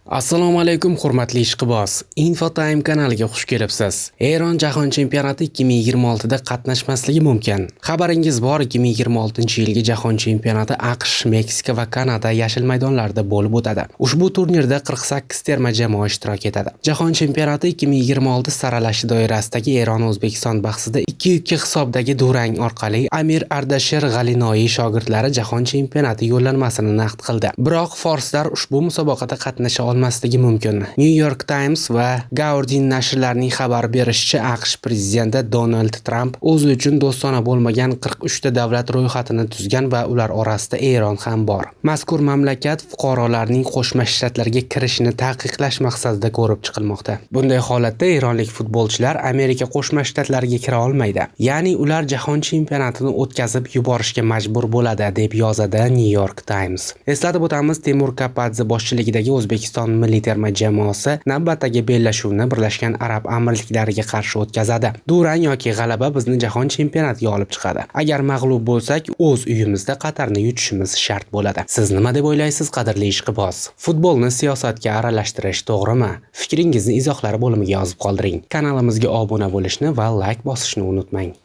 Assalomu alaykum, hurmatli ishqiboz. Infotime kanaliga xush kelibsiz. Eron Jahon chempionati 2026 da qatnashmasligi mumkin. Xabaringiz bor, 2026-yilgi Jahon chempionati AQSh, Meksika va Kanada yashil maydonlarida bo'lib o'tadi. Ushbu turnirda 48 terma jamoa ishtirok etadi. Jahon chempionati 2026 saralashi doirasidagi Eron-O'zbekiston bahsida 2-2 hisobdagi durang orqali Amir Ardashir G'alinoyi shogirdlari Jahon chempionati yo'llanmasini naqd qildi. Biroq forslar ushbu musobaqada qatnasha olmasligi mumkin. New York Times va Guardian nashrlarining xabar berishicha, AQSh prezidenti Donald Tramp o'zi uchun do'stona bo'lmagan 43 ta davlat ro'yxatini tuzgan va ular orasida Eron ham bor. Mazkur mamlakat fuqarolarining Qo'shma Shtatlarga kirishini taqiqlash maqsadida ko'rib chiqilmoqda. Bunday holatda eronlik futbolchilar Amerika Qo'shma Shtatlariga kira olmaydi. Ya'ni ular jahon chempionatini o'tkazib yuborishga majbur bo'ladi, deb yozadi New York Times. Eslatib o'tamiz, Timur Kapadze boshchiligidagi O'zbekiston milliy terma jamoasi navbatdagi bellashuvni Birlashgan Arab Amirliklariga qarshi o'tkazadi. Durang yoki g'alaba bizni jahon chempionatiga olib chiqadi. Agar mag'lub bo'lsak, o'z uyimizda Qatarni yutishimiz shart bo'ladi. Siz nima deb o'ylaysiz, qadrli ishqiboz? Futbolni siyosatga aralashtirish to'g'rimi? Fikringizni izohlar bo'limiga yozib qoldiring. Kanalimizga obuna bo'lishni va layk bosishni unutmang.